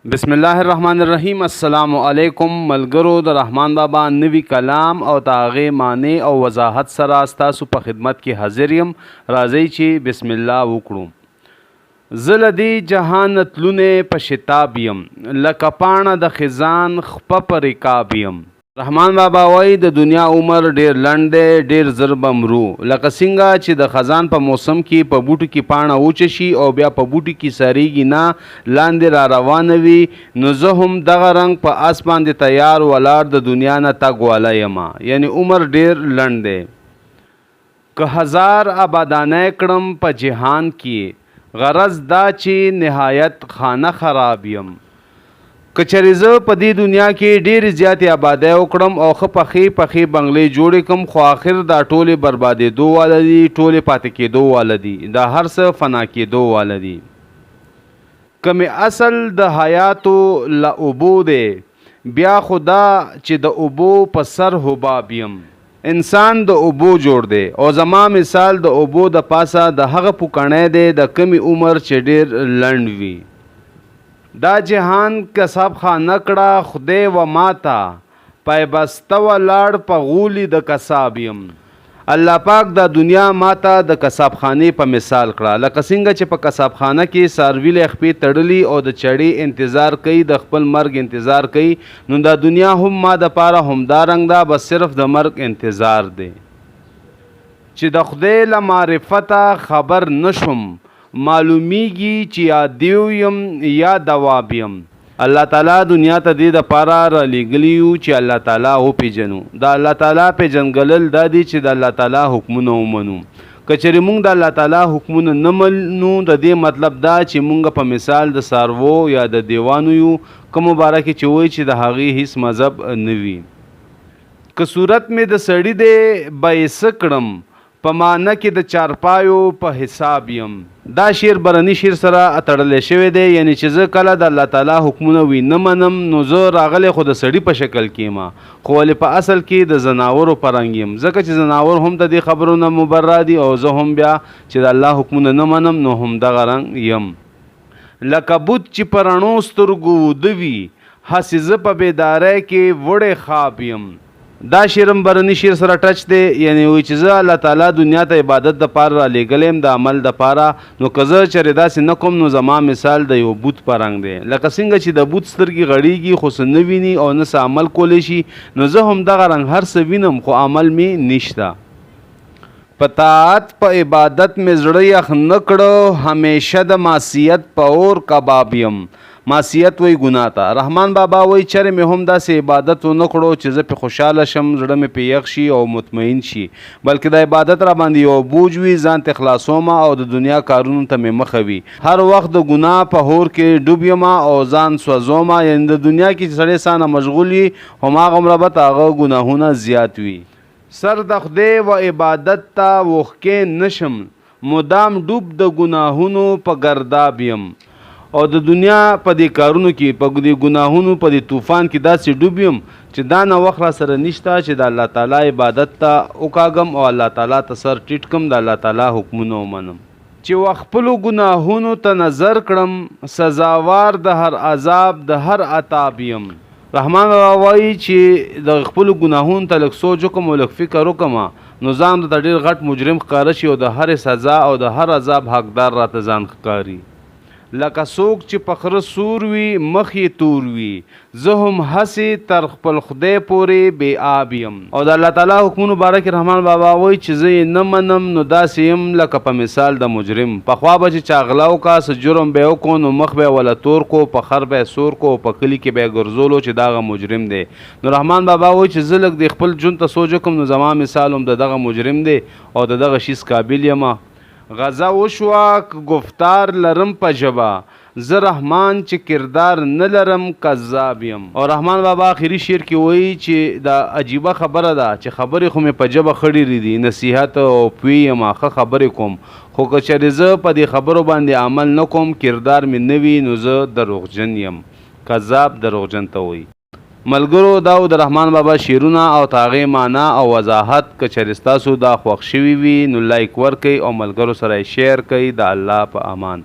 بسم الله الرحمن الرحیم. السلام علیکم ملګرو، د رحمان بابا نوی کلام او د هغې معنی او وضاحت سره ستاسو په خدمت کې حاضر یم. راځئ چې بسم الله وکړو. زه له دې جهانه تلونی په شتاب یم، لکه پاڼه د خزان خپه په رکاب یم. رحمان بابا وایي د دنیا عمر ډیر لنډ دی، ډیر زر به مرو. لکه څنګه چې د خزان په موسم کې په بوټو کې پاڼه وچه شي او بیا په بوټي کې سریږي نه، لاندې را روانه وي، نو زه هم دغه رنګ په اس باندې تیار ولاړ د دنیا نه تګ والا یم، یعنی عمر ډیر لنډ دی. که هزار ابادانۍ کړم په جهان کې، غرض دا چې نهایت خانه خراب یم. که چېرې زه په دې دنیا کې ډېرې زیاتې ابادۍ وکړم او ښه پخې پخې بنګلې جوړې کړم، خو آخر دا ټولې بربادېدو واله دي، ټولې پاتې کېدو واله دي، دا هر څه فنا کېدو واله دي. که مې اصل د حیاتو له اوبو دی، بیا خو دا چې د اوبو په سر حباب یم. انسان د اوبو جوړ دی او زما مثال د اوبو د پاسه د هغه پوکڼی دی د کمې عمر چې ډېر لنډ وي. دا جهان کسب خانه کړه خدای و ماته، پایبسته ولاړ په غولي د کساب یم. الله پاک دا دنیا ماته د کساب خانې په مثال کړه، لکه څنګه چې په کساب خانه کې څاروي له خپې تړلي او د چړې انتظار کوي، د خپل مرګ انتظار کوي، نو دا دنیا هم ما د پاره همدا رنګ ده، بس صرف د مرګ انتظار دی. چې د خدای له معرفته خبر نشوم، معلومیږي چې یا دیو یم یا دواب یم. الله تعالی دنیا ته دې د پاره را لیږلي یو چې الله تعالی وپیژنو. د الله تعالی پیژنګلل دا دي چې د الله تعالی حکمونه ومنو. که چېرې مونږ د الله تعالی حکمونه نه منو، د دې مطلب دا چې مونږ په مثال د څاروو یا د دیوانو یو، کوم باره کې چې وایي چې د هغې هیڅ مذهب نه وي. که صورت مې د سړي دی به یې څه کړم، په معنی کې د چارپایو په حساب یم. دا شعر برني شعر سره تړلی شوی دی، یعنی چې زه کله د الله تعالی حکمونه وی نه منم، نو زه راغلی خو د سړي په شکل کې یم، خو ولې په اصل کې د ځناورو په رنګ یم، ځکه چې ځناور هم د دې خبرو نه مبرا دي او زه هم بیا چې د الله حکمونه نه منم نو هم دغه رنګ یم. لکه بت چې په رڼو سترګو وده وي، هسې زه په بیدارۍ کې وړی خواب یم. دا شعر هم برني شعر سره ټچ دی، یعنی وایي چې زه الله تعالی دنیا ته عبادت د پاره را لیږلی یم، د عمل د پاره، نو که زه چېرې داسې نه کوم نو زما مثال د یو بت په رنګ دی، لکه څنګه چې د بت سترګې غړیږي خو څه نه ویني او نه څه عمل کولی شي، نو زه هم دغه رنګ هر څه وینم خو عمل مې نشته. په طاعت په عبادت مې زړه یخ نه کړو، همیشه د معصیت په اور کباب یم. معصیت وایي ګناه ته. رحمان بابا وایي چېرې مې هم داسې عبادت ونه کړو چې زه پې خوشحاله شم، زړه مې پې یخ شي او مطمئن شي، بلکې دا عبادت را باندې یو بوج وي، ځان ته خلاصوم او د دنیا کارونو ته مې مخه وي. هر وخت د ګناه په هور کې ډوب یم او ځان سوځوم، یعنی د دنیا کې چې سړی ځانه مشغول وي هماغومره به د هغه ګناهونه زیات وي. سر د خدای و عبادت ته وښکی نشم، مدام ډوب د ګناهونو په ګرداب یم. او د دنیا په دې کارونو کې، په دې ګناهونو په دې طوفان کې داسې ډوب یم چې دا نه وخت را سره نشته چې د الله تعالی عبادت ته وکاږم او الله تعالی ته سر ټیټ کړم، د الله تعالی حکمونه ومنم. چې و خپلو ګناهونو ته نظر کړم، سزاوار د هر عذاب د هر عتاب یم. رحمان بابا وایي چې د خپلو ګناهونو ته لږ سوچ وکړم او لږ فکر وکړم نو ځان راته ډېر غټ مجرم ښکاره شي او د هرې سزا او د هر عذاب حقدار راته ځان ښکاري. لکه څوک چې په خره سور وي مخ یې تور وي، زه هم هسې تر خپل خدای پورې بې آب یم. او د الله تعالی حکمونو باره کې رحمان بابا وایي چې زه یې نه منم نو داسې یم لکه په مثال د مجرم. پخوا به چې چا غلا وکړه، څه جرم به یې وکړو، نو مخ به یې وله تور کو، په خر به یې سور کو او په کلي کې به یې ګرځولو چې دغه مجرم دی. نو رحمان بابا وایي چې زه لږ دې خپل ژوند ته سوچ وکړم نو زما مثال هم د دغه مجرم دی او د دغه شیز قابل یم. غزه وشوه که ګفتار لرم په ژبه، زه رحمان چې کردار نه لرم کذاب یم. او رحمان بابا اخري شعر کې وایي چې دا عجیبه خبره ده چې خبرې خو مې په ژبه ښه ډېرې دي، نصیحت او پوی یم، ښه خبرې کوم، خو که چېرې زه په دې خبرو باندې عمل نه کوم، کردار مې نه وي، نو زه دروغجن یم. کذاب دروغجن ته وایي. ملګرو دا و د رحمان بابا شعرونه او د هغې معنا او وضاحت. که چېرې ستاسو دا خوښ شوي وي نو لایک ورکړئ او ملګرو سره یې شیر کړئ. د الله په امان.